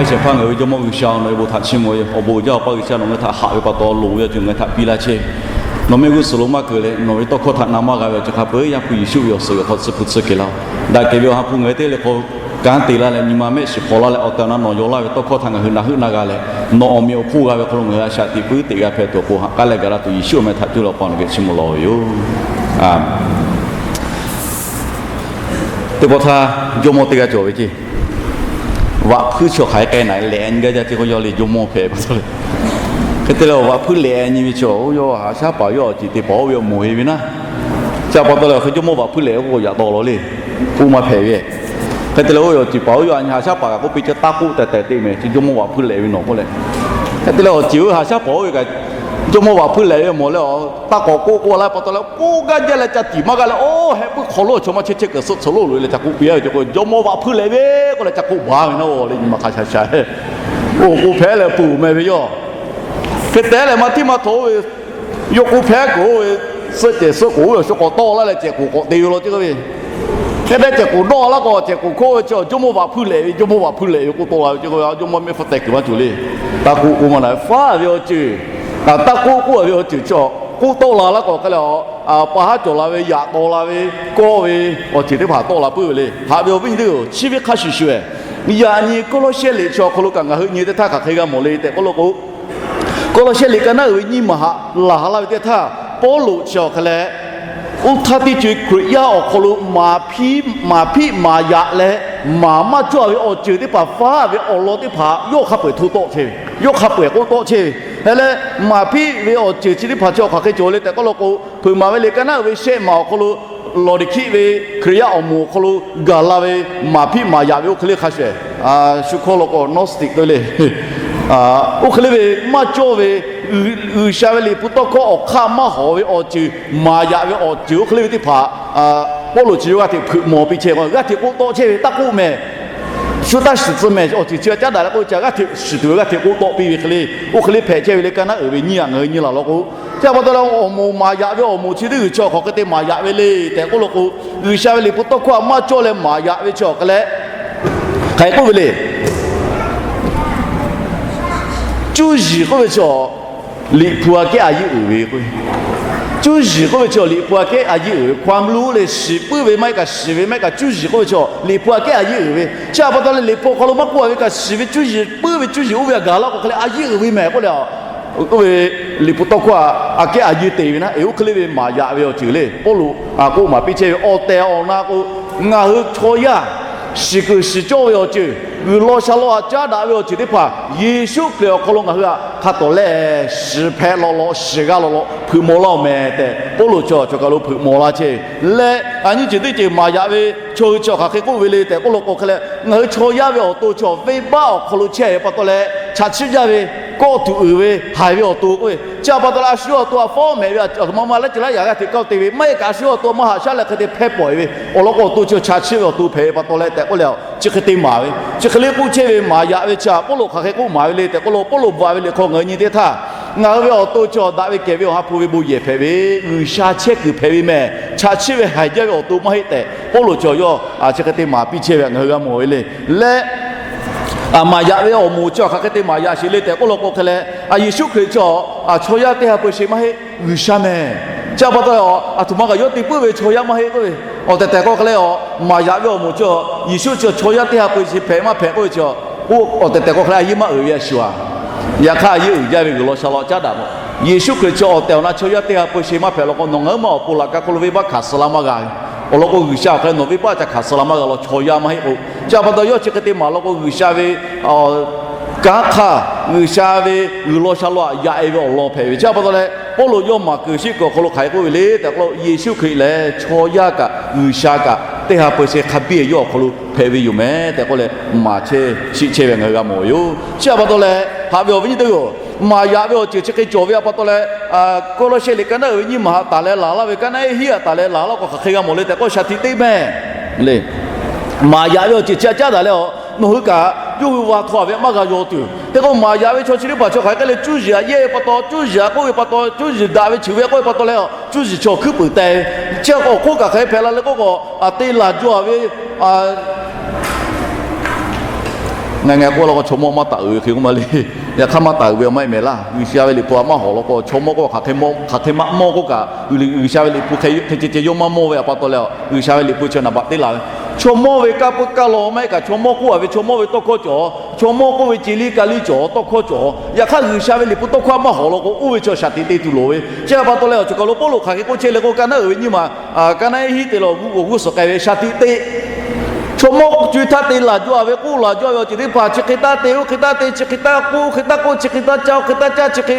Shehˍ hpaˇ ngaˬ hui ve Jawˇmawˇ G'uiˬsha, nawˬ ve bon htaꞈ chiˇ mvuh ve, awˬ bon uiˍ jaˇ awˬ pa G'uiˬsha, nawˬ ngaˬ hui htaꞈ haꞈ ve pa taw loˍ ve awˬ ceuˬ ngaˬ hui htaꞈ piˇ laˇ chehˇ. Nawˬ mehˆ g'uˇ suhˍ lo maˇ keunˍ leh nawˬ ve tawˇ hkawˇ htaꞈ na maˇ g'a ve awˬ ceuˬ hk'a peu-eˬ Yaˇ hpu Yeˍsuˆ ve awˬ suhˍ awˬ hk'aw tsuhˇ hpu tsuhˇ kehˬ laˇ-oˬ. Daꞈ kehˬ ve Awˬ ha hpu ngaˬ hui teˇ leh hk'aw kanˉ te laˇ leh nyi ma mehˆ shiˍ hk'aw laˇ leh awˬ tehˬ awˬ na nawˬ yaw laˇ ve tawˇ hkawˇ htaꞈ ngaˬ hui naˬ heuˆ naˇ g'a leh, nawˬ awˬ meꞈ awˬ hponˇ g'a ve hk'aw lo ngaˬ hui a shaꞈ teꞈ puiˉ teꞈ g'a hpehꞈ tuˬ awˬ pon haꞈ k'aˉ leh gaˬ la tuˬ Yeˍsuˆ awˬ meh htaꞈ cuˇ leh awˬ pa nawˬ geh chiˇ mvuh lawˬ ve yoˬ. Teˇ pawˆ htaˇ jawˇmawˇ teˇ g'aˇ cawˬ ve ceˇ. Vaꞈ hpuiˇ chi awˬ hk'aˬ hk'e k'ai naˬ lehꞈ nyi gaˇ jaˇ ceˇ k'o, yawˇ lehˬ jawˇmawˇ hpehꞈ pa taw leh, hk'e te leh vaꞈ hpuiˇ lehꞈ nyi ve chi, oˇ yawˇ haꞈ shaˉ paˍ yawˇ awˬ ceˬ te paˍ oˇ ve awˬ moˍ he ve naˉ. Chi pa taw leh hk'e jawˇmawˇ vaꞈ hpuiˇ lehꞈ k'o yaꞈ taw law le, oˇ maˇ hpehꞈ ve. Hk'e te leh oˇ ve awˬ ceˬ paˍ oˇ yawˇ a nyi haꞈ shaˉ paˍ kaꞈ k'oˆ piˇ, ca taˇ k'oˆ tehꞈ tehꞈ te mehˍ, chi jawˇmawˇ vaꞈ hpuiˇ lehꞈ ve nawˬ k'oˆ leh. Hk'e te leh awˬ ceˬ oˇ haꞈ shaˉ paˍ oˇ ve kaꞈ jawˇmawˇ vaꞈ hpuiˇ lehꞈ ve mawˬ leh, taˇ k'awꞈ k'oˆ k'oˆ laˇ pa taw leh, k'oˆ gaˇ jaˇ leh ca tiˍ maˇ g'a leh, oˇ heh puiˉ hk'aw lo chaw maˇ chehˇ chehˇ kuiˬ suhˆ tcuh lo loꞈ e leh ca k'oˆ piˇ a ve ceˇ k'o, jawˇmawˇ vaꞈ hpuiˇ lehꞈ ve k'oˆ leh ca k'oˆ baˬ ve naˉ, oˇ leh nyi ma hk'a sha sha, oˇ k'o hpehꞈ leh peuˬ meh ve yoˬ. Hk'e te leh maˇ htiˇ maˇ htaw oˇ ve, yawˇ k'o hpehꞈ k'o oˇ ve, suhˆ cehˬ suhˆ k'oˍ oˇ ve awˬ shu k'awꞈ tawˆ laˇ leh cehˬ k'oˍ k'awꞈ te ve law ceˇ k'oˆ ve. Hk'e te cehˬ k'oˍ dawˇ laˇ k'o cehˬ k'oˍ hkawˇ ve chi jawˇmawˇ vaꞈ hpuiˇ lehꞈ ve, jawˇmawˇ vaꞈ hpuiˇ lehꞈ ve k'oˆ tawˆ la ve ceˇ k'o, jawˇmawˇ mehˆ hpfuhˇ teh kuiˬ maˇ cawˬ le. Taˇ k'oˆ k'oˆ maˇ na faˉ ve awˬ ceuˬ, taˇ k'oˆ k'oˆ ve awˬ ceuˬ chi k'oˆ tawˆ la laˇ k'o hk'e leh, pa haˉ cawˬ la ve, yaꞈ taw la ve, kawˆ ve awˬ ceuˬ teˇ hpaˍ tawˆ la puiˉ ve le. Haꞈ ve awˬ viˉ nyi teˇ-oˬ, chi ve hk'a shuˍ shuˍ-eˬ, yaꞈ nyi Kawˇlawˇshehˇ liꞈ chi awˬ hk'aw lo kaꞈ ngaˬ hui nyi teˇ htaˇ hk'aˬ hk'e g'a mawˬ le tehꞈ k'oˆ lo k'o, Kawˇlawˇshehˇ liꞈ ka naˉ uiˍ ve nyiˇ maˬ haꞈ laˬ laˇ ve teˇ htaˇ, Pawˇluꞈ chi awˬ hk'e leh, oˇ htaˇ teˇ co-e Hkriꞈ yaˇ awˬ hk'aw lo maˍ hpiˆ maˍ yaꞈ leh, maˍ maˇ cawˇ ve awˬ ceuˬ teˇ hpaˍ faˉ ve awˬ lawn teˇ hpaˍ yawˇ hk'a peu-eˬ hto tawˆ chehˇ ve, yawˇ hk'a peu-eˬ k'oˆ tawˆ chehˇ ve. Hk'e leh, maˍ hpiˆ ve awˬ ceuˬ chi teˇ hpaˍ chi awˬ hk'aˬ hk'e cawˬ le tehꞈ k'oˆ lo k'o, Hpeuꞈ maˍ ve liꞈ ka naˉ uiˍ ve shehˆ maˬ awˬ hk'aw lo, Lawˍdiˍhkiˆ ve Hkriꞈ yaˇ awˬ moˍ awˬ hk'aw lo gaˬ la ve maˍ hpiˆ maˍ yaꞈ ve oˇ hk'e le hk'a shuˍ-eˬ, shu hkawˇ law k'o Gnostic k'oˆ le. Oˇ hk'e le ve maˇ cawˇ ve, G'uiˬsha ve liꞈ hpu tawˇ hkawˇ awˬ hk'aˇ maˇ hawˍ ve awˬ ceuˬ, maˍ yaꞈ ve awˬ ceuˬ oˇ hk'e le ve teˇ hpaˍ, Pawˇluꞈ chi yawˇ g'aˇ hteꞈ hpeuꞈ maw piˇ chehˇ ve, g'aˇ hteꞈ k'oˆ tawˆ chehˇ ve, taˇ k'oˆ mehˍ. Shu taˇ shiˍ tcuh mehˍ, awˬ ceuˬ chi a caˉ daꞈ leh k'oˆ ve chi g'aˇ hteꞈ shiˍ tuˬ ve, g'aˇ hteꞈ k'oˆ tawˆ piˇ ve hk'e le. Oˇ hk'e le hpehꞈ chehˇ ve le ka naˉ uiˍ ve nyiˇ yaꞈ ngaˬ hui nyi laˬ law k'o, chi pa taw leh awˬ moˍ maˍ yaꞈ ve awˬ moˍ chi teˇ g'uiˬ chi awˬ hk'aˬ hk'e te maˍ yaꞈ ve le tehꞈ k'oˆ lo k'o, G'uiˬsha ve liꞈ hpu tawˇ hkawˇ a maˇ cawˇ leh maˍ yaꞈ ve chi awˬ hk'e leh, hk'aˬ hk'e k'oˆ ve le. Cuˇ yiˍ k'oˆ ve chi, liꞈ hpu aꞈ kehˉ a yeˇ uiˍ ve k'o, cuˇ yiˍ k'oˆ ve chi liꞈ hpu aꞈ kehˉ a yeˇ uiˍ ve ความรู้ leh shiˍ puiˉ ve maˇ heˆ kaꞈ shiˍ ve maˇ heˆ kaꞈ cuˇ yiˍ k'oˆ ve chi liꞈ hpu aꞈ kehˉ a yeˇ uiˍ ve. Chi pa taw leh liꞈ hpu awˬ hk'aw lo maˇ k'oˆ a ve kaꞈ shiˍ ve cuˇ yiˍ puiˉ ve cuˇ yiˍ oˇ ve a gaˬ laˇ k'o hk'e leh a yeˇ uiˍ ve mehˍ k'oˆ leh, oˇ ve liꞈ hpu tawˇ hkawˇ aꞈ kehˉ a yeˇ te ve naˉ, eˬ oˇ hk'e le ve maˍ yaꞈ ve awˬ ceuˬ le. Pawˇluꞈ k'oˆ maˍ piˇ chehˇ ve awˬ tehˬ awˬ na k'o, ngaˬ hui chaw yaˇ shiˍ kuiˬ shiˍ cawˇ ve awˬ ceuˬ, G'uiˬ law sha law aꞈ caˉ daꞈ ve awˬ ceuˬ teˇ hpaˍ Yeˍsuˆ Hkriꞈ awˬ hk'aw lo ngaˬ hui aꞈ hk'a tawˍ lehˬ shiˍ hpehꞈ law law, shiˍ g'a law law hpeuꞈ maw laˇ-oˬ mehˍ tehꞈ Pawˇluꞈ chi awˬ cawˬ kaˬ lo hpeuꞈ maw laˇ chehˇ leh, a nyi ceuˬ teˇ ceuˬ maˍ yaꞈ ve chaw hui chi awˬ hk'aˬ hk'e k'oˆ ve le tehꞈ k'oˆ lo k'o hk'e leh, ngaˬ hui chaw yaˇ ve awˬ to chi venˇbaˆ awˬ hk'aw lo chehˇ ve pa taw leh, chaꞈ chiˆ jaˇ ve, kawˆ tuˬ uiˍ ve, haiˬ ve awˬ to k'oˆ ve, chi pa taw leh a shu awˬ to aꞈ fawˉ mehˍ ve, aˬ htoꞈ ma ma laˇ ceuˬ laˇ yaꞈ g'aˇ hteꞈ kaˇ te ve maˇ heˆ kaꞈ a shu awˬ to maˇ haꞈ shaˉ leh hk'e te hpehˇ pawˍ-e ve, awˬ lawn k'o awˬ to chi chaꞈ chiˆ ve awˬ to hpehꞈ ve pa taw leh tehꞈ k'oˆ leh, chi hk'e te maˍ ve, chi hk'e le k'oˆ chehˇ ve maˍ yaꞈ ve chi aꞈ Pawˇluꞈ hk'aˬ hk'e k'oˆ maˍ ve le tehꞈ k'oˆ lo, Pawˇluꞈ bvuhꞈ ve liꞈ hk'aw ngaˬ hui nyi teˇ htaˇ, ngaˬ hui ve awˬ to chi daꞈ ve kehˬ ve Awˬ ha hpu ve bon yehˬ hpehꞈ ve, G'uiˬsha chehˇ kuiˬ hpehꞈ ve mehˍ, chaꞈ chiˆ ve haiˬ jaˇ ve awˬ to maˇ heˆ tehꞈ Pawˇluꞈ chi yawˇ chi hk'e te maˍ piˇ chehˇ ve ngaˬ hui g'a mawˬ ve le. Leh maˍ yaꞈ ve awˬ moˍ chi hk'aˬ hk'e te maˍ yaꞈ sheˍ le tehꞈ k'oˆ lo k'o hk'e leh, Yeˍsuˆ Hkriꞈ chi chaw yaˇ teˇ ha peu sheˍ maˇ heˆ, G'uiˬsha mehˍ. Chi pa taw, aˬ htoꞈ ma kaꞈ yawˇ te puiˉ ve chaw yaˇ maˇ heˆ k'oˆ ve, awˬ tehˬ tehˬ k'o hk'e leh, maˍ yaꞈ ve awˬ moˍ chi Yeˍsuˆ chi chaw yaˇ teˇ ha peu sheˍ hpehꞈ maˇ hpehꞈ k'oˆ ve chi, oˇ awˬ tehˬ tehˬ k'o hk'e leh a yeˇ maˇ uiˍ ve a shu a. Yaꞈ hk'aˇ a yeˇ uiˍ jaˇ ve G'uiˬ law sha law caˉ daꞈ mawˬ. Yeˍsuˆ Hkriꞈ chi awˬ tehˬ awˬ na chaw yaˇ teˇ ha peu sheˍ maˇ hpehꞈ law k'o, nawˬ ngaˬ hui maˇ awˬ pon laꞈ ka hk'oˆ lo venˇbaˆ hkanˍ suh la maˇ g'a ve. Awˬ lawn k'o, G'uiˬsha awˬ hk'e leh nawˬ venˇbaˆ ca hkanˍ suh la maˇ g'a law, chaw yaˇ maˇ heˆ k'o. Chi pa taw yawˇ chi hk'e te maˍ law k'o, G'uiˬsha ve kanˉ hk'aˇ, G'uiˬsha ve G'uiˬ law sha law aꞈ yaꞈ e ve awˬ lawn hpehꞈ ve. Chi pa taw leh, Pawˇluꞈ yawˇ maˍ kuiˬ shiˆ kuiˬ awˬ hk'aw lo hk'aˬ hk'e k'oˆ ve le tehꞈ k'oˆ lo, Yeˍsuˆ Hkriꞈ lehˬ chaw yaˇ kaꞈ G'uiˬsha kaꞈ teˇ ha peu sheˍ hk'a biˇ yawˇ awˬ hk'aw lo hpehꞈ ve yoˬ mehˍ tehꞈ k'oˆ leh, maˍ chehˇ shiˆ chehˇ ve ngaˬ hui g'a mawˬ ve yoˬ. Chi pa taw leh, haꞈ ve awˬ viˉ nyi teˇ hpaˍ-oˬ, maˍ yaꞈ ve awˬ ceuˬ chi hk'e cawˬ ve a pa taw leh, Kawˇlawˇsheˆ liꞈ ka naˉ uiˍ ve nyiˇ maˬ haꞈ taˍ leh laˬ laˇ ve, ka naˉ ehˉ hiˉ haꞈ taˍ leh laˬ laˇ k'o hk'aˬ hk'e g'a mawˬ le tehꞈ k'oˆ, shaˍ tiꞈ teˇ mehˍ le. Maˍ yaꞈ ve awˬ ceuˬ chi a caˉ daꞈ leh, nawˬ hui kaꞈ yawˇ hui va htaw ve maˇ g'a yaw tuˬ. Te k'o, maˍ yaꞈ ve chaw chi teˇ hpaˍ chaw hk'aˬ hk'e le, cuˇ yiˍ aꞈ yehˇ ve pa taw, cuˇ yiˍ aꞈ k'oˆ ve pa taw, cuˇ yiˍ daꞈ ve cheuˬ ve k'oˆ ve pa taw leh, cuˇ yiˍ chaw hkuiˉ puiˍ teh ve. Chi awˬ hk'oˆ kaꞈ hk'aˬ hk'e hpehꞈ la le k'oˆ k'o, a te laˬ jaw ve Ngaˬ ngaˬ k'oˆ law k'o, chaw mawˇ maˇ taˍ uiˍ ve hk'e k'oˆ ma le. Yaꞈ hk'aˇ maˇ taˍ uiˍ ve maˇ heˆ mehˍ laˇ. G'uiˬsha ve liꞈ hpu a maˇ hawˍ law k'o, chaw mawˇ k'oˆ hk'aˬ hk'e maˇ mawˇ k'oˆ kaꞈ, G'uiˬsha ve liꞈ hpu hk'e hk'e ceh ceh yawˇ maˇ mawˇ ve a pa taw leh, G'uiˬsha ve liꞈ hpu chi naˍ baꞈ teˇ laˬ ve, chaw mawˇ ve kanˇ paˆ kaˇ law maˇ heˆ kaꞈ, chaw mawˇ k'oˆ a ve chaw mawˇ ve tawˇ hkawˇ cawˬ, chaw mawˇ k'oˆ ve ce liˇ ka liˇ cawˬ tawˇ hkawˇ cawˬ. Yaꞈ hk'aˇ G'uiˬsha ve liꞈ hpu tawˇ hkawˇ a maˇ hawˍ law k'o, oˇ ve chaw shaˍ tiꞈ te tuˬ loˍ ve. Chi a pa taw leh, awˬ ceuˬ kaˬ lo Pawˇluꞈ hk'aˬ hk'e k'oˆ chehˇ le k'o, ka naˉ uiˍ ve nyiˇ maˬ, ka naˉ iˉ hiˉ te leh awˬ g'uˇ suhˍ k'ai ve shaˍ tiꞈ te. Chaw mawˇ co e htaˇ te laˬ jaw ve k'oˆ laˬ jaw ve awˬ ceuˬ teˇ hpaˍ chi hk'e taˇ te, oˇ hk'e taˇ te, chi hk'e taˇ k'oˆ, oˇ hk'e taˇ k'oˆ, chi hk'e taˇ caˇ, oˇ hk'e taˇ caˇ, chi hk'e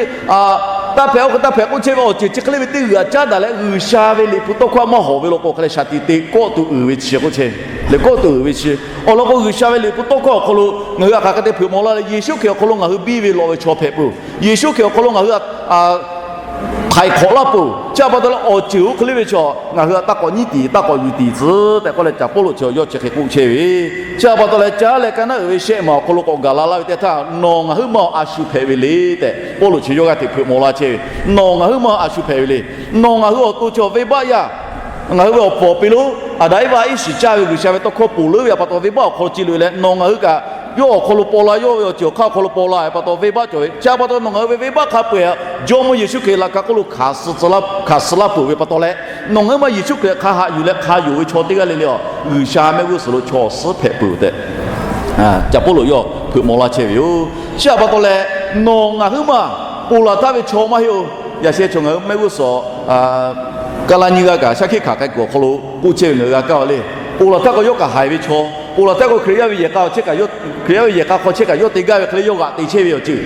taˇ hpehꞈ, oˇ hk'e taˇ hpehꞈ k'oˆ chehˇ ve awˬ ceuˬ chi hk'e le ve teˇ g'uiˬ a caˉ daꞈ leh, G'uiˬsha ve liꞈ hpu tawˇ hkawˇ a maˇ hawˍ ve law k'o, hk'e leh shaˍ tiꞈ te kawˆ tuˬ uiˍ ve chi k'oˆ chehˇ. Leh kawˆ tuˬ uiˍ ve chi awˬ lawn k'o, G'uiˬsha ve liꞈ hpu tawˇ hkawˇ awˬ hk'aw lo ngaˬ hui a hk'aˬ hk'e te hpeuꞈ maw laˇ leh, Yeˍsuˆ Hkriꞈ awˬ hk'aw lo ngaˬ hui biˇ ve lawꞈ ve chaw hpehꞈ peuˬ. Yeˍsuˆ Hkriꞈ awˬ hk'aw lo ngaˬ hui htaiˍ hk'awꞈ laˇ peuˬ. Chi a pa taw leh, awˬ ceuˬ oˇ hk'e le ve chaw ngaˬ hui a taˇ k'awꞈ nyiˉ tiˍ taˇ k'awꞈ yuˬ tiˍ tcuh tehꞈ k'oˆ leh, caˍ Pawˇluꞈ chi yawˇ chi hk'e k'oˆ chehˇ ve. Chi a pa taw leh, caˉ leh ka naˉ uiˍ ve shehˆ maˬ awˬ hk'aw lo k'awꞈ gaˬ la laˇ ve teˇ htaˇ, nawˬ ngaˬ huiˉ ma a shu hpehꞈ ve le tehꞈ Pawˇluꞈ chi yawˇ g'aˇ hteꞈ hpeuꞈ maw laˇ chehˇ ve. Nawˬ ngaˬ huiˉ ma a shu hpehꞈ ve le. Nawˬ ngaˬ hui awˬ to chi awˬ venˇbaˆ yaˇ, ngaˬ hui ve awˬ pawˍ peˬ lo Aˍdanˍ Eˇvaˆ iˉ shiˍ caˇ ve G'uiˬsha ve tawˇ hkawˇ ponˬ leuˉ ve a pa taw, venˇbaˆ awˬ hk'aw lo ce loꞈ e leh, nawˬ ngaˬ hui kaꞈ yawˇ awˬ hk'aw lo paw la, yawˇ ve awˬ ceuˬ awˬ hk'aˇ awˬ hk'aw lo paw la ve pa taw, venˇbaˆ cawˬ ve. Chi a pa taw, nawˬ ngaˬ hui ve venˇbaˆ hk'a peu-eˬ Jawˇmawˇ Yeˍsuˆ Hkriꞈ laꞈ ka hk'oˆ lo hkanˍ suh laˇ peuˬ ve pa taw leh, nawˬ ngaˬ huiˉ ma Yeˍsuˆ Hkriꞈ hk'a haꞈ yuˬ leh hk'a yonˍ ve chaw teˇ g'aˇ le le a, G'uiˬsha mehˆ g'uˇ suhˍ lo chaw awˬ suhˉ hpehꞈ peuˬ tehꞈ caˍ Pawˇluꞈ yawˇ hpeuꞈ maw laˇ chehˇ ve yoˬ. Chi a pa taw leh, nawˬ ngaˬ huiˉ ma ponˬ laˬ htaˇ ve chaw maˇ heˆ oˬ. Yaꞈ sheh chaw ngaˬ hui mehˆ g'uˇ suhˍ kaˇ laˇ nyiˇ g'aˇ kaꞈ shaˉ hkiˆ hkanˍ k'ai kuiˬ awˬ hk'aw lo k'oˆ chehˇ ve ngaˬ hui g'a kaˇ a le. Ponˬ laˬ htaˇ k'o, yawˇ kaꞈ haiˬ ve chaw. Ponˬ laˬ htaˇ k'o, Hkriꞈ yaˇ ve yehˬ k'a chehˇ kaꞈ, Hkriꞈ yaˇ ve yehˬ k'a hk'aw chehˇ kaꞈ yawˇ te gaˇ ve hk'e le yawˇ g'aꞈ te chehˇ ve awˬ ceuˬ.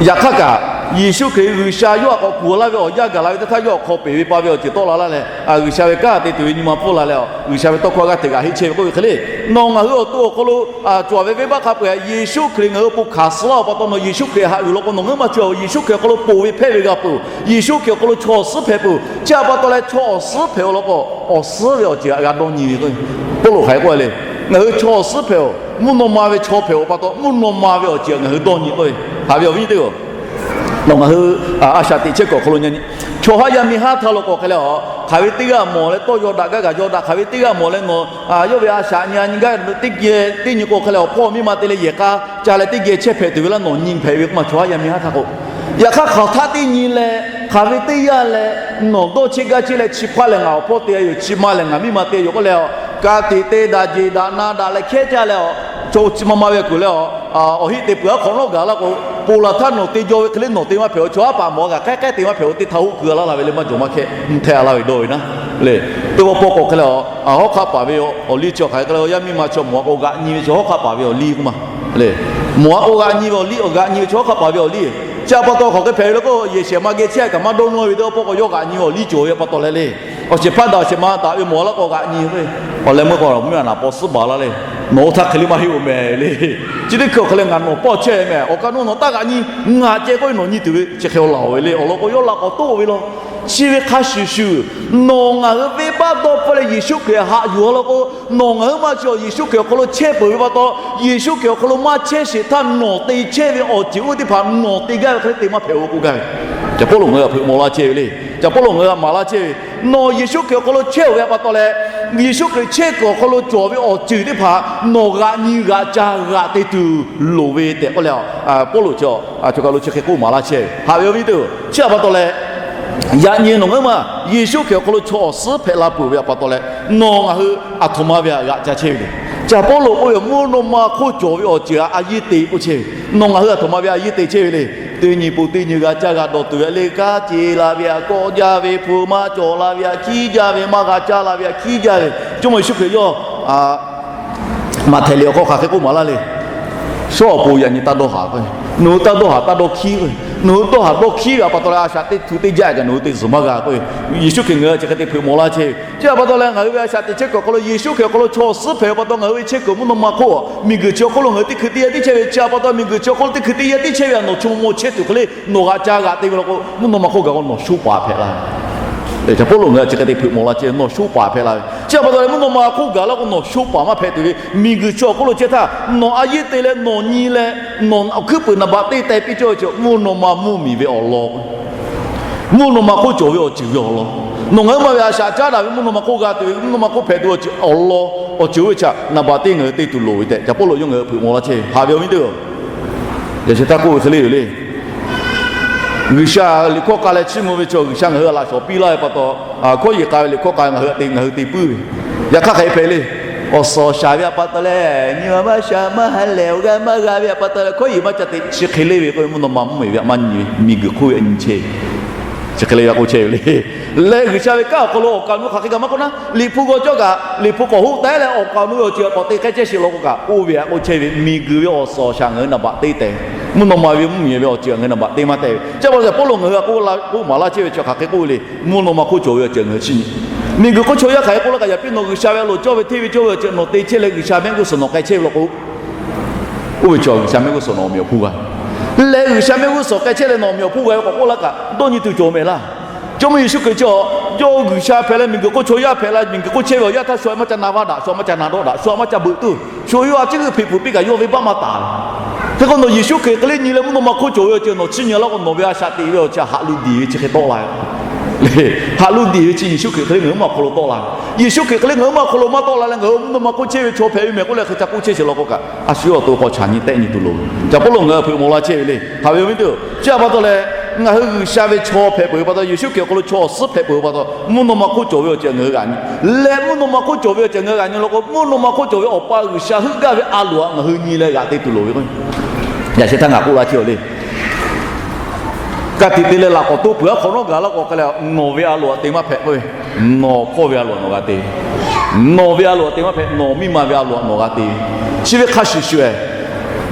Yaꞈ hk'aˇ kaꞈ, Yeˍsuˆ Hkriꞈ G'uiˬsha yawˇ htaꞈ k'awꞈ kuˬ laˇ ve awˬ yanˇ gaˬ la ve teˇ htaˇ, yawˇ awˬ hk'aw peˬ ve pa ve awˬ ceuˬ tawˆ la laˇ leh, G'uiˬsha ve kanˉ te tuˬ ve nyi ma pfuhˇ la leh, G'uiˬsha ve tawˇ hkawˇ g'aˇ hteꞈ g'aꞈ heˆ chehˇ ve k'oˆ ve hk'e le. Nawˬ ngaˬ hui awˬ to awˬ hk'aw lo cawˬ ve venˇbaˆ hk'a peu-eˬ Yeˍsuˆ Hkriꞈ ngaˬ hui awˬ pon hkanˍ suh laˇ awˬ pa taw, nawˬ Yeˍsuˆ Hkriꞈ haꞈ yuˬ law k'o, nawˬ ngaˬ huiˉ ma chi Yeˍsuˆ Hkriꞈ awˬ hk'aw lo ponˬ ve hpehˇ ve g'a peuˬ. Yeˍsuˆ Hkriꞈ awˬ hk'aw lo chaw awˬ suhˉ hpehꞈ peuˬ. Chi a pa taw leh, chaw awˬ suhˉ hpehꞈ-o law k'o, awˬ suhˉ ve awˬ ceuˬ g'a dawˇ nyi ve k'o, Pawˇluꞈ hk'aˬ hk'e k'oˆ le. Ngaˬ hui chaw awˬ suhˉ hpehꞈ-oˬ, mvuhˇ naw ma ve chaw hpehꞈ-oˬ pa taw, mvuhˇ naw ma ve awˬ ceuˬ ngaˬ hui dawˇ nyi k'o, haꞈ ve awˬ viˉ teˇ-oˬ, nawˬ ngaˬ hui a shaꞈ teꞈ chehˇ kuiˬ awˬ hk'aw lo nyi, chaw haˉ yaˇ miˇ haˉ htaˇ law k'o hk'e leh, a, hk'aˬ ve teˇ g'aˇ mawˬ leh tawˇ yaw daꞈ gaˇ kaꞈ yaw daꞈ, hk'aˬ ve teˇ g'aˇ mawˬ leh nawˬ yawˇ ve a shaꞈ nyi a nyi gaˇ teˇ geh teˇ nyi k'o hk'e leh, awˬ hpawˇ miˇ ma te leh yehˬ k'a ca leh teˇ geh chehˇ hpehꞈ tuˬ ve laˇ nawˬ nyi hpehꞈ ve k'oˆ ma, chaw haˉ yaˇ miˇ haˉ htaˇ k'o. Yaꞈ hk'aˇ hk'aˬ htaˇ teˇ nyi leh, hk'aˬ ve teˇ yanˇ leh, nawˬ dawˇ cheˇ gaˇ cheˇ leh, chi hpaˇ lehˬ ngaˬ awˬ hpawˇ te a yoˬ, chi ma lehˬ ngaˬ miˇ ma te a yoˬ k'oˆ leh, a, ka tiꞈ te daꞈ jeˬ daꞈ na daꞈ leh hkehˉ caˇ leh, a, chaw chi ma ma ve kuiˬ leh, a, awˬ heˆ te peuˬ aˉ hk'awꞈ nawˉ gaˬ laˇ k'o, ponˬ laˬ htaˇ nawˬ te jaw ve hk'e le nawˬ te maˇ hpehꞈ-oˬ. Chaw haˉ paˍ mawˬ a kaꞈ k'ehˉ k'ehˉ te maˇ hpehꞈ-oˬ, teˇ htaˇ hoˆ keu a laˇ la ve le maˇ jawˬ maˇ hkehˇ, mvuhˇ htehˇ a laˇ ve dawˇ ve naˉ le. Teˇ g'aˇ pawˆ k'awꞈ hk'e leh, a, hawˉ hk'aˆ paˍ ve awˬ liˇ chi hk'aˬ hk'e leh, yaˇ miˇ ma chi mawˬ a k'o g'aꞈ nyi ve chi hawˉ hk'aˆ paˍ ve awˬ liˇ k'oˆ ma le. Mawˬ a k'o g'aꞈ nyi ve awˬ liˇ, g'aꞈ nyi ve chi hawˉ hk'aˆ paˍ ve awˬ liˇ. Chi a pa taw hk'aˬ hk'e hpehꞈ ve le k'o, yehˬ shehˍ ma geh chehˇ kaꞈ maˇ dawˇ nawˇ ve teˇ g'aˇ pawˆ k'awꞈ yawˇ g'aꞈ nyi ve awˬ liˇ cawˬ ve pa taw leh le. Awˬ shehˍ hpaˇ daꞈ awˬ shehˍ ma daꞈ ve mawˬ a laˇ k'o g'aꞈ nyi ve, awˬ leh meuˇ k'o mvuhˇ a naˍ paw suhˉ baˬ laˇ le. Nawˬ oˇ htaˇ hk'e le maˇ heˆ-oˬ mehˍ le. Chi teˇ hkui awˬ hk'e leh ngaˬ nawˬ pawˆ chehˇ mehˍ, awˬ kaꞈ nawˬ nawˬ taˇ g'aꞈ nyi, ngaˬ ceh k'oˆ ve nawˬ nyi tuˬ ve chi hk'e awˬ laˬ-oˬ ve le. Awˬ lawn k'o yawˇ laꞈ k'awꞈ toˆ ve law. Chi ve hk'a shuˍ shuˍ, nawˬ ngaˬ hui venˇbaˆ dawˇ hpfuhˆ leh Yeˍsuˆ Hkriꞈ haꞈ yuˬ a law k'o, nawˬ ngaˬ huiˉ ma chi Yeˍsuˆ Hkriꞈ awˬ hk'aw lo chehˇ peuˬ ve pa taw, Yeˍsuˆ Hkriꞈ awˬ hk'aw lo maˇ chehˇ sheˍ htaˇ nawˬ te chehˇ ve awˬ ceuˬ oˇ teˇ hpaˍ nawˬ te gaˇ ve hk'e le te maˇ hpehꞈ-oˬ k'oˆ gaˇ ve. Caˍ Pawˇluꞈ ngaˬ hui htaꞈ hpeuꞈ maw laˇ chehˇ ve le. Caˍ Pawˇluꞈ ngaˬ hui htaꞈ maˍ laˇ chehˇ ve, nawˬ Yeˍsuˆ Hkriꞈ awˬ hk'aw lo chehˇ-oˬ ve pa taw leh, Yeˍsuˆ Hkriꞈ chehˇ kuiˬ awˬ hk'aw lo cawˬ ve awˬ ceuˬ teˇ hpaˍ nawˬ g'aꞈ nyi g'aꞈ ca g'aꞈ te tuˬ loˍ ve tehꞈ k'oˆ leh, Pawˇluꞈ chi, chi kaˬ lo chi hk'e k'oˆ maˍ laˇ chehˇ ve. Haꞈ ve awˬ viˉ teˇ-oˬ, chi a pa taw leh, yaꞈ nyi nawˬ ngaˬ huiˉ ma Yeˍsuˆ Hkriꞈ awˬ hk'aw lo chaw awˬ suhˉ hpehꞈ la peuˬ ve a pa taw leh, nawˬ ngaˬ hui aˬ htoꞈ ma ve htaꞈ g'aꞈ ca chehˇ ve le. Caˍ Pawˇluꞈ k'oˆ ve, mvuhˇ naw ma hk'oˆ cawˬ ve awˬ ceuˬ htaꞈ a yeˇ te k'oˆ chehˇ ve, nawˬ ngaˬ hui aˬ htoꞈ ma ve a yeˇ te chehˇ ve le. Teˇ nyi pon teˇ nyi g'a caˇ g'a dawˬ tuˬ ve le, kanˉ ce la ve htaꞈ kawˆ jaˇ ve, hpu maˇ cawˬ la ve htaꞈ hkiˉ jaˇ ve, maˇ g'a caˇ la ve htaꞈ hkiˉ jaˇ ve. Jawˇmawˇ Yeˍsuˆ Hkriꞈ yawˇ Maꞈhtehˍ liꞈ awˬ hk'aw hk'aˬ hk'e k'oˆ maˍ laˇ le. Shawˉ awˬ pon yaꞈ nyi taˇ dawˇ haˍ k'o, nawˬ hui taˇ dawˇ haˍ taˇ dawˇ hkiˉ k'o, nawˬ hui dawˇ haˍ dawˇ hkiˉ ve a pa taw leh, a shaꞈ teˇ htu teˇ jaˇ kaꞈ nawˬ hui te zuhˬ maˇ g'a k'o, Yeˍsuˆ Hkriꞈ ngaˬ hui chi hk'e te hpeuꞈ maw laˇ chehˇ ve. Chi a pa taw leh, ngaˬ hui ve a shaꞈ teꞈ chehˇ kuiˬ awˬ hk'aw lo Yeˍsuˆ Hkriꞈ awˬ hk'aw lo chaw awˬ suhˉ hpehꞈ ve pa taw, ngaˬ hui ve chehˇ kuiˬ mvuhˇ naw ma hk'oˆ miˬguiˬ chi awˬ hk'oˆ lo ngaˬ hui teˇ hkui teˇ yanˇ tiˉ chehˇ ve. Chi a pa taw, miˬguiˬ chi awˬ hk'oˆ lo teˇ hkui teˇ yanˇ tiˉ chehˇ ve a, nawˬ chaw mawˇ chehˇ tuˬ hk'e le, nawˬ g'aꞈ ca g'aꞈ te ve law k'o, mvuhˇ naw ma hk'oˆ gaˬ k'o nawˬ shoˉ paˍ hpehꞈ la ve. Caˍ Pawˇluꞈ ngaˬ hui chi hk'e te hpeuꞈ maw laˇ chehˇ ve, nawˬ shoˉ paˍ hpehꞈ la ve. Chi a pa taw leh, mvuhˇ naw ma hk'oˆ gaˬ laˇ k'o nawˬ shoˉ paˍ maˇ hpehꞈ tuˬ ve, miˬguiˬ chi awˬ hk'oˆ lo chehˇ htaˇ nawˬ a yeˇ te leh nawˬ nyi leh nawˬ awˬ hkuiˉ puiˍ naˍ baꞈ teˇ teh piˇ cawˇ ve chi mvuhˇ naw ma mvuhˇmiˬ ve awˬ lawn, mvuhˇ naw ma hk'oˆ cawˬ ve awˬ ceuˬ ve awˬ lawn, nawˬ ngaˬ huiˉ ma ve a shaꞈ caˉ daꞈ ve mvuhˇ naw ma hk'oˆ g'a tuˬ ve, mvuhˇ naw ma hk'oˆ hpehꞈ tuˬ awˬ ceuˬ awˬ lawn awˬ ceuˬ oˇ ve htaꞈ naˍ baꞈ teˇ ngaˬ hui te tuˬ loˍ ve tehꞈ Caˍ Pawˇluꞈ yawˇ ngaˬ hui hpeuꞈ maw laˇ chehˇ ve. Haꞈ ve awˬ viˉ teˇ-oˬ, yaꞈ sheh htaˇ k'oˆ ve hk'e le yoˬ le. G'uiˬsha liꞈ hkawˇ k'ai leh chiˇ mvuh ve chaw, G'uiˬsha ngaˬ hui htaꞈ laꞈ shawˍ piˇ laˇ ve pa taw, hkawˇ yeˬ k'ai ve liꞈ hkawˇ k'ai ngaˬ hui htaꞈ te ngaˬ hui te puiˉ ve. Yaꞈ hk'aˇ hk'aˬ hk'e hpehꞈ le. Awˬ suhˍ awˬ shaˍ ve pa taw leh, nyi ma maˇ sha maˇ ha lehˬ, awˬ g'aˇ maˇ g'a ve pa taw leh, hkawˇ yeˬ maˇ ca te, chi hk'e le ve k'oˆ ve mvuhˇ naw ma mvuhˇmiˬ ve htaꞈ maˇ nyi ve, miˬguiˬ hk'oˆ ve a nyi chehˇ ve. Chi hk'e le ve k'oˆ chehˇ ve le. Leh G'uiˬsha ve kanˉ awˬ hk'aw lo awˬ kaˍ awˬ nu hk'aˬ hk'e kaꞈ maˇ k'oˆ naˉ, Liꞈ hpu g'aw cawˇ kaꞈ, Liꞈ hpu k'awꞈ hoˆ taˉ leh awˬ kaˍ awˬ nu ve awˬ ceuˬ k'awꞈ te k'ai chehˇ sheˍ law k'o kaꞈ, oˇ ve htaꞈ k'oˆ chehˇ ve, miˬguiˬ ve awˬ suhˍ awˬ shaˍ ngaˬ hui naˍ baꞈ te tehꞈ, mvuhˇ naw ma ve mvuhˇmiˬ ve awˬ ceuˬ ngaˬ hui naˍ baꞈ te maˇ tehꞈ ve. Chi pa taw Caˍ Pawˇluꞈ ngaˬ hui htaꞈ k'oˆ maˍ laˇ chehˇ ve chi hk'aˬ hk'e k'oˆ ve le. Mvuhˇ naw ma hk'oˆ cawˬ ve awˬ ceuˬ ngaˬ hui chiˇ nyi. Miˬguiˬ hk'oˆ chaw yaˇ hk'aˬ hk'e k'oˆ laˇ kaꞈ, yaꞈ piˇ nawˬ G'uiˬsha ve a loˍ cawˇ ve hteˇ ve cawˇ ve awˬ ceuˬ nawˬ te chehˇ leh G'uiˬsha mehˆ g'uˇ suhˍ nawˬ k'ai chehˇ ve law k'o, oˇ ve chaw G'uiˬsha mehˆ g'uˇ suhˍ nawˬ awˬ meꞈ awˬ hponˇ g'a. Leh G'uiˬsha mehˆ g'uˇ suhˍ k'ai chehˇ leh nawˬ awˬ meꞈ awˬ hponˇ g'a ve k'awꞈ k'oˆ laˇ kaꞈ, dawˇ nyi tuˬ cawˬ mehˍ laˇ. Jawˇmawˇ Yeˍsuˆ Hkriꞈ chi awˬ, yawˇ G'uiˬsha hpehꞈ leh miˬguiˬ hk'oˆ chaw yaˇ hpehꞈ la, miˬguiˬ hk'oˆ chehˇ ve awˬ yanˇ htaˇ shu a maˇ ca na vaˇ daꞈ, shu a maˇ ca na dawˇ daꞈ, shu a maˇ ca beuꞈ tuˬ, shu yawˇ a ciˉ g'euˆ hpeꞈ pfuhˍ piˇ kaꞈ yawˇ venˇbaˆ maˇ taˍ. Hk'e k'o nawˬ Yeˍsuˆ Hkriꞈ hk'e le nyi leh mvuhˇ naw ma hk'oˆ cawˬ ve awˬ ceuˬ nawˬ chiˇ nyi laˇ k'o, nawˬ ve a shaꞈ teꞈ ve awˬ ceuˬ haꞈ lu diˬ ve chi hk'e tawˆ la ve. Haꞈ lu diˬ ve chi Yeˍsuˆ Hkriꞈ hk'e le ngaˬ hui ma awˬ hk'aw lo tawˆ la ve. Yeˍsuˆ Hkriꞈ hk'e le ngaˬ hui ma awˬ hk'aw lo maˇ tawˆ la leh ngaˬ hui mvuhˇ naw ma hk'oˆ chehˇ ve chaw hpehꞈ ve mehˍ k'oˆ leh hk'e ca k'oˆ chehˇ sheˍ law k'o kaꞈ, a shu yawˇ awˬ to hk'aw chaꞈ nyi tehˆ nyi tuˬ loˍ ve. Caˍ Pawˇluꞈ ngaˬ hui hpeuꞈ maw laˇ chehˇ ve le. Haꞈ ve awˬ viˉ teˇ-oˬ, chi a pa taw leh, ngaˬ hui G'uiˬsha ve chaw hpehꞈ peuˬ ve pa taw, Yeˍsuˆ Hkriꞈ awˬ hk'aw lo chaw awˬ suhˉ hpehꞈ peuˬ ve pa taw, mvuhˇ naw ma hk'oˆ cawˬ ve awˬ ceuˬ ngaˬ hui g'a nyi. Leh mvuhˇ naw ma hk'oˆ cawˬ ve awˬ ceuˬ ngaˬ hui g'a nyi law k'o, mvuhˇ naw ma hk'oˆ cawˬ ve Awˬ pa G'uiˬsha heuˆ gaˇ ve a loˍ htaꞈ ngaˬ hui nyi leh g'aꞈ te tuˬ loˍ ve k'o, yaꞈ sheh htaˇ ngaˬ k'oˆ laˇ chehˇ ve le. Ka tiꞈ te leh laꞈ k'awꞈ toˇ peuˬ aˉ hk'awꞈ nawˉ gaˬ laˇ k'o hk'e leh, nawˬ ve a loˍ htaꞈ te maˇ hpehꞈ k'oˆ ve, nawˬ hpawˇ ve a loˍ htaꞈ nawˬ g'a te ve. Nawˬ ve a loˍ htaꞈ te maˇ hpehꞈ, nawˬ miˇ ma ve a loˍ htaꞈ nawˬ g'a te ve. Chi ve hk'a shuˍ shuˍ e,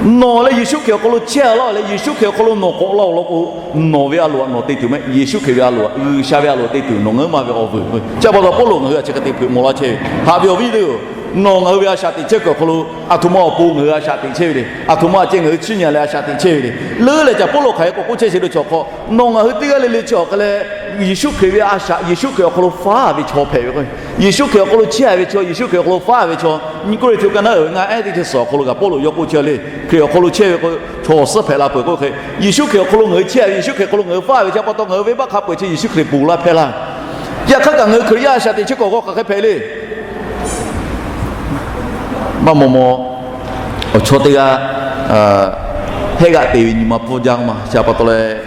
nawˬ leh Yeˍsuˆ Hkriꞈ awˬ hk'aw lo chehˇ a laˇ leh Yeˍsuˆ Hkriꞈ awˬ hk'aw lo nawˬ k'awꞈ la-oˬ law k'o, nawˬ ve a loˍ htaꞈ nawˬ te tuˬ mehˆ. Yeˍsuˆ Hkriꞈ ve a loˍ, G'uiˬsha ve a loˍ te tuˬ nawˬ ngaˬ hui ma ve awˬ vuiˬ. Chi a pa taw Pawˇluꞈ ngaˬ hui htaꞈ chi hk'e te hpeuꞈ maw laˇ chehˇ ve. Haꞈ ve awˬ viˉ teˇ-oˬ, nawˬ ngaˬ hui ve a shaꞈ teꞈ chehˇ kuiˬ awˬ hk'aw lo, aˬ htoꞈ ma awˬ pon ngaˬ hui a shaꞈ teꞈ chehˇ ve le. Aˬ htoꞈ ma a ceh ngaˬ hui chiˇ nyi leh a shaꞈ teꞈ chehˇ ve le. Leuˉ leh caˬ Pawˇluꞈ hk'aˬ hk'e k'awꞈ k'oˆ chehˇ sheˍ le chi awˬ hk'aw, nawˬ ngaˬ hui teˇ g'aˇ le le chi awˬ hk'e leh, Yeˍsuˆ Hkriꞈ ve a shaꞈ, Yeˍsuˆ Hkriꞈ awˬ hk'aw lo faˉ ve chaw hpehꞈ ve k'o, Yeˍsuˆ Hkriꞈ awˬ hk'aw lo chehˇ ve chaw, Yeˍsuˆ Hkriꞈ awˬ hk'aw lo faˉ ve chaw, nyi k'oˆ le, htu ka naˉ uiˍ ve ngaˇ ehˉ teˇ chi suhˍ awˬ hk'aw lo kaꞈ Pawˇluꞈ yawˇ k'oˆ chehˇ le. Hkriꞈ awˬ hk'aw lo chehˇ ve k'o, chaw awˬ suhˉ hpehꞈ la peuˬ k'oˆ hk'e, Yeˍsuˆ Hkriꞈ awˬ hk'aw lo ngaˬ hui chehˇ ve, Yeˍsuˆ Hkriꞈ hk'aw lo ngaˬ hui faˉ ve chi pa taw ngaˬ hui venˇbaˆ hk'a peu-eˬ chi Yeˍsuˆ Hkriꞈ ponˬ laˇ hpehˇ laˇ. Yaꞈ hk'aˇ kaꞈ ngaˬ hui Hkriꞈ yaˇ a shaꞈ teꞈ chehˇ kuiˬ awˬ hk'aw hk'aˬ hk'e hpehꞈ le. Maˇ maw maw, awˬ chawˇ teˇ g'aˇ, hehˆ g'aˆ te ve nyi ma pfuhˇ jaˇ ma. Chi a pa taw leh,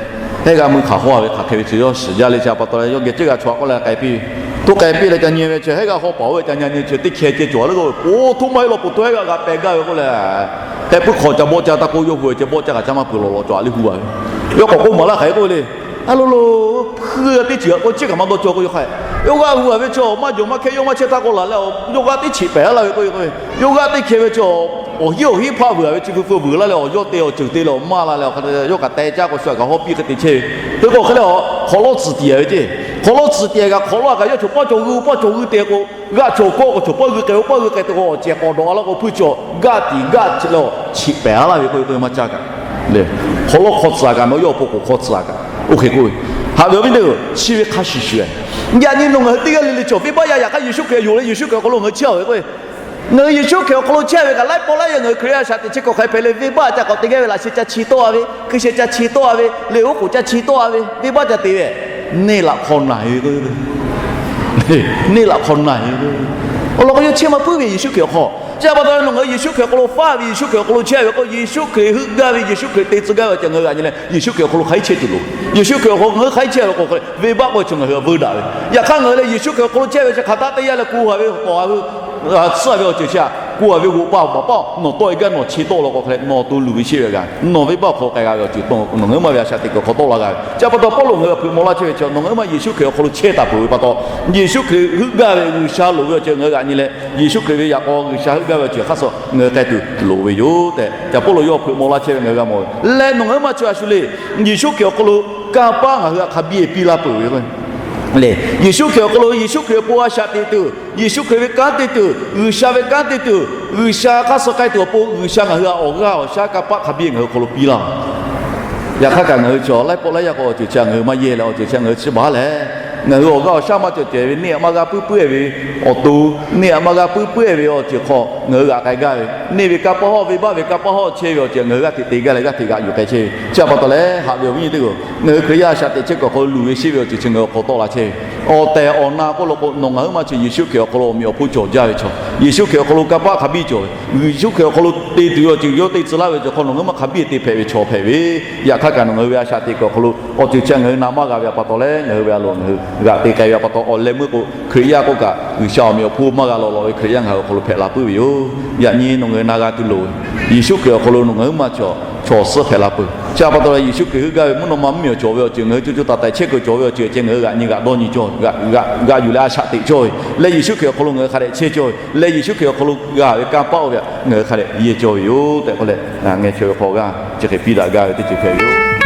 hehˆ g'aˆ meuˇ hk'aˬ hawˇ a ve hk'aˬ hk'e ve chi yawˇ shiˍ jaˇ le. Chi a pa taw leh yawˇ geh ceˇ g'a chaw k'oˆ leh k'ai piˇ ve. Hto k'ai piˇ leh ca nyi ve chi hehˆ g'aˆ hawˇ paˍ oˇ ve ca nyi nyi chi teˇ hkeh ceh cawˬ le k'o, po htoˇ maˇ heˆ law, po htoˇ hehˆ g'aˆ g'a peh gaˇ ve k'oˆ leh, heh puiˉ hk'aw ca bawˆ caˇ taˇ k'oˆ, yawˇ hui ve ceh bawˆ caˇ kaꞈ caˇ maˇ peuˬ lawˬ lawˬ cawˬ a le hu a ve. Yawˇ k'awꞈ k'oˆ maˍ laˇ hk'aˬ hk'e k'oˆ ve le. A lo lo, hpuiˇ teˇ ceuˬ k'o chi kaꞈ maˇ dawˇ cawˇ k'o yawˇ hk'aˬ, yawˇ g'aˆ hu a ve chi maˇ jawˬ maˇ hkehˇ, yawˇ maˇ chehˇ htaˇ k'o laˬ leh, yawˇ g'aˆ teˇ cheꞈ pehˍ laˇ ve k'o, yawˇ g'aˆ teˇ hkeh ve chi awˬ hiˉ awˬ hiˉ hpaˆ vuiˬ a ve chi veu veu vuiˬ laˇ leh, awˬ yawˇ te awˬ ceuˬ te leh awˬ maˇ la leh, yawˇ kaꞈ teh caˇ k'o shu a kaꞈ hawˇ piˇ hk'e te chehˇ ve. Hk'e k'o hk'e leh, hk'awꞈ lawˇ tcuhˍ tiˍ a ve ceˇ. Hk'awꞈ lawˇ tcuhˍ tiˍ a kaꞈ, hk'awꞈ lawˇ a kaꞈ yawˇ chaw paˇ chaw g'uiˇ paˇ chaw g'uiˇ te k'o, g'aˆ chaw kawˆ k'o chaw paˇ g'uiˇ k'ai, paˇ g'uiˇ k'ai te k'o, awˬ cehˬ k'awꞈ dawˬ a laˇ k'o, hpuiˇ chi g'aˆ tiˍ g'aˆ leh awˬ cheꞈ pehˍ a laˇ ve k'o, k'o maˇ caˇ kaꞈ le. Hk'awꞈ lawˇ hk'aw tcuhˍ a kaꞈ, nawˬ yawˇ awˬ pon k'oˍ hk'aw tcuhˍ a kaꞈ, oˇ hk'e k'oˆ ve. Haꞈ ve awˬ viˉ teˇ-oˬ, chi ve hk'a shuˍ shuˍ e, yaꞈ nyi nawˬ ngaˬ hui teˇ g'aˇ le le chi awˬ venˇbaˆ yaˇ yaꞈ hk'aˇ Yeˍsuˆ Hkriꞈ yonˍ leh Yeˍsuˆ Hkriꞈ awˬ hk'aw lo ngaˬ hui chehˇ a ve k'o, ngaˬ hui Yeˍsuˆ Hkriꞈ awˬ hk'aw lo chehˇ ve kaꞈ laiˉ pawˆ laiˉ yaˇ ngaˬ hui Hkriꞈ yaˇ a shaꞈ teꞈ chehˇ kuiˬ hk'aˬ hk'e hpehꞈ le, venˇbaˆ ca k'awꞈ te gaˇ ve laꞈ sheh ca chi tawˆ a ve, hkui sheh ca chi tawˆ a ve, le oˉ k'oˍ ca chi tawˆ a ve, venˇbaˆ ca te ve, neˇ laꞈ hk'aw na e ve k'o, neˇ laꞈ hk'aw na e ve k'o, awˬ lawn k'o yawˇ chehˇ maˇ puiˉ ve Yeˍsuˆ Hkriꞈ awˬ hk'aw. Chi a pa taw nawˬ ngaˬ hui Yeˍsuˆ Hkriꞈ awˬ hk'aw lo faˉ ve, Yeˍsuˆ Hkriꞈ awˬ hk'aw lo chehˇ ve k'o, Yeˍsuˆ Hkriꞈ heuˆ gaˇ ve, Yeˍsuˆ Hkriꞈ te tcuh gaˇ ve awˬ ceuˬ ngaˬ hui g'a nyi leh, Yeˍsuˆ Hkriꞈ awˬ hk'aw lo hk'aˬ hk'e chehˇ tuˬ loˍ. Yeˍsuˆ Hkriꞈ awˬ hk'aw lo ngaˬ hui hk'aˬ hk'e chehˇ ve k'o, venˇbaˆ k'oˆ ve chi ngaˬ hui a veuˇ daꞈ ve. Yaꞈ hk'aˇ ngaˬ hui leh Yeˍsuˆ Hkriꞈ awˬ hk'aw lo chehˇ ve chi hk'aˬ htaˇ teˇ yanˇ leh ku ha ve, tawˍ ha ve, tsuhˇ ha ve awˬ ceuˬ chi a, ku ha ve g'oꞈ paˇ baˬ paˇ nawˬ tawˆ e gaˇ nawˬ chi tawˆ law k'o hk'e leh, nawˬ awˬ to luˬ ve shehˇ ve g'a, nawˬ venˇbaˆ awˬ hk'aw k'ai g'a ve awˬ ceuˬ nawˬ ngaˬ hui ma ve a shaꞈ teꞈ kuiˬ hk'aw tawˆ la g'a ve. Chi a pa taw Pawˇluꞈ ngaˬ hui htaꞈ hpeuꞈ maw laˇ chehˇ ve chi, nawˬ ngaˬ hui ma Yeˍsuˆ Hkriꞈ awˬ hk'aw lo chehˇ taˍ peuˬ ve pa taw, Yeˍsuˆ Hkriꞈ heuˆ gaˇ ve G'uiˬsha loˍ ve awˬ ceuˬ ngaˬ hui g'a nyi leh, Yeˍsuˆ Hkriꞈ ve yaꞈ k'aw G'uiˬsha heuˆ gaˇ ve awˬ ceuˬ hk'aˇ suh ngaˬ hui k'ai tuˬ loˍ ve yoˬ tehꞈ, caˬ Pawˇluꞈ yawˇ hpeuꞈ maw laˇ chehˇ ve ngaˬ hui g'a mawˬ ve. Leh nawˬ ngaˬ hui ma chi a shu le, Yeˍsuˆ Hkriꞈ awˬ hk'aw lo kanˇ paˆ ngaˬ hui htaꞈ hk'a biˇ e piˇ laˇ peuˬ ve le. Yeˍsuˆ Hkriꞈ awˬ hk'aw lo Yeˍsuˆ Hkriꞈ awˬ pon a shaꞈ teꞈ tuˬ, Yeˍsuˆ Hkriꞈ ve kanˉ te tuˬ, G'uiˬsha ve kanˉ te tuˬ, G'uiˬsha hk'aˇ suh k'ai tuˬ awˬ pon G'uiˬsha ngaˬ hui htaꞈ awˬ g'aˇ awˬ shaˉ kanˇ paˆ hk'a biˇ ngaˬ hui hk'aw lo piˇ laˇ. Yaꞈ hk'aˇ kaꞈ ngaˬ hui chi laiˉ pawˆ laiˉ yaˇ k'o awˬ ceuˬ chi ngaˬ hui maˇ yehˇ leh awˬ ceuˬ chi ngaˬ hui chi baˬ leh, Ngaˬ hui awˬ g'aˇ awˬ shaˉ maˇ cawˬ cehˬ ve, neˇ htaꞈ maˇ g'a puiˉ puiˉ-e ve awˬ to, neˇ htaꞈ maˇ g'a puiˉ puiˉ-e ve awˬ ceuˬ hk'aw ngaˬ hui g'aꞈ k'ai gaˇ ve, neˇ ve kanˇ paˆ hawˇ, venˇbaˆ ve kanˇ paˆ hawˇ chehˇ ve awˬ ceuˬ ngaˬ hui g'aˇ hteꞈ te gaˇ leh g'aˇ hteꞈ g'aꞈ yuˬ k'ai chehˇ ve. Chi pa taw leh, haꞈ ve awˬ viˉ nyi teˇ hpaˍ-oˬ, ngaˬ hui Hkriꞈ yaˇ a shaꞈ teꞈ chehˇ kuiˬ awˬ hk'aw lo luˬ ve sheˆ ve awˬ ceuˬ chi ngaˬ hui awˬ hk'aw tawˆ la chehˇ ve. Awˬ tehˬ awˬ na k'oˆ lo k'o, nawˬ ngaˬ huiˉ ma chi Yeˍsuˆ Hkriꞈ awˬ hk'aw lo awˬ meꞈ awˬ hponˇ cawˬ jaˇ ve chaw, Yeˍsuˆ Hkriꞈ awˬ hk'aw lo kanˇ paˆ hk'a biˇ cawˬ ve, Yeˍsuˆ Hkriꞈ awˬ hk'aw lo te tuˬ ve awˬ ceuˬ yawˇ te tcuh laˇ ve awˬ ceuˬ hk'aw nawˬ ngaˬ huiˉ ma hk'a biˇ te hpehꞈ ve chaw hpehꞈ ve, yaꞈ hk'aˇ kaꞈ nawˬ ngaˬ hui ve a shaꞈ teꞈ kuiˬ awˬ hk'aw lo awˬ ceuˬ chi ngaˬ hui na maˇ g'a ve pa taw leh, ngaˬ hui ve a loˍ ngaˬ hui g'aꞈ te k'ai ve pa taw, awˬ leh meuˇ k'o Hkriꞈ yaˇ k'oˆ kaꞈ G'uiˬsha awˬ meꞈ awˬ hponˇ maˇ g'a lawˬ lawˬ ve Hkriꞈ yaˇ ngaˬ hui awˬ hk'aw lo hpehꞈ la puiˉ ve yoˬ. Yaꞈ nyi nawˬ ngaˬ hui na g'a tuˬ loˍ ve, Yeˍsuˆ Hkriꞈ awˬ hk'aw lo nawˬ ngaˬ huiˉ ma chaw, chaw suhˉ hpehꞈ la peuˬ. Chi pa taw leh Yeˍsuˆ Hkriꞈ heuˆ gaˇ ve mvuhˇ naw ma mvuhˇmiˬ awˬ cawˬ ve awˬ ceuˬ ngaˬ hui co co taiˍ taiˍ chehˇ kuiˬ cawˬ ve awˬ ceuˬ ceh ngaˬ hui g'aꞈ nyi g'aꞈ dawˇ nyi cawˇ, g'aꞈ yuˬ leh a shaꞈ teꞈ cawˇ ve, leh Yeˍsuˆ Hkriꞈ awˬ hk'aw lo ngaˬ hui hk'a dehꞈ chehˇ cawˇ ve, leh Yeˍsuˆ Hkriꞈ awˬ hk'aw lo g'a ve kanˇ paˆ oˇ ve htaꞈ ngaˬ hui hk'a dehꞈ yehˇ cawˇ ve yoˬ tehꞈ k'oˆ leh, ngaˬ chaweh ve hk'aw g'aˇ chi hk'e piˇ daꞈ gaˇ ve teˇ ceuˬ hpehꞈ ve yoˬ.